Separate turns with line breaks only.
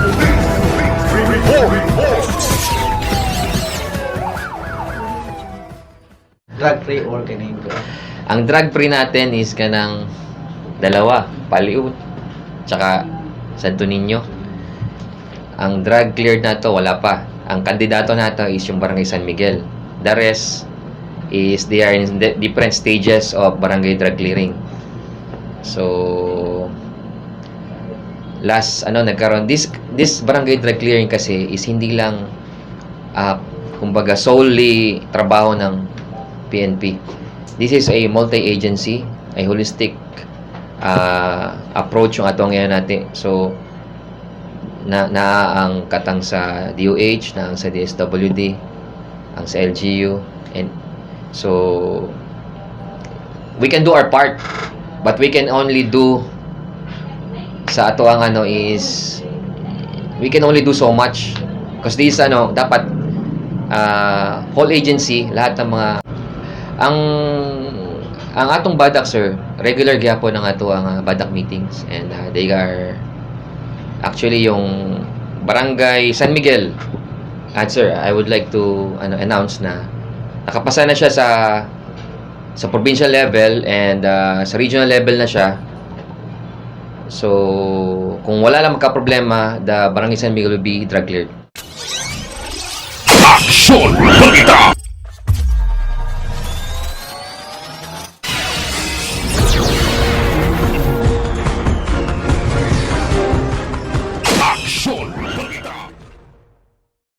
Report.
Drug free or kaning ko.
Ang drug free natin is kanang dalawa, Paliut, tsaka Santo Niño. Ang drug cleared nato, wala pa. Ang kandidato nato is yung Barangay San Miguel. The rest is they are in the different stages of barangay drug clearing. So, last ano, nagkaroon this barangay drug clearing kasi is hindi lang kumbaga solely trabaho ng PNP. This is a multi-agency, a holistic approach yung atong ngayon natin. So na na ang katang sa DOH, na ang sa DSWD, ang sa LGU, and so we can do our part, but we can only do sa ato ang ano is we can only do so much because this ano, dapat whole agency, lahat ng mga ang atong BADAC, sir, regular gyapon ang ato ang BADAC meetings and they are actually yung Barangay San Miguel at, sir, I would like to ano, announce na nakapasa na siya sa provincial level and sa regional level na siya. So kung wala lang magka-problema, the Barangay San Miguel will be drug cleared.
Aksyon Balita.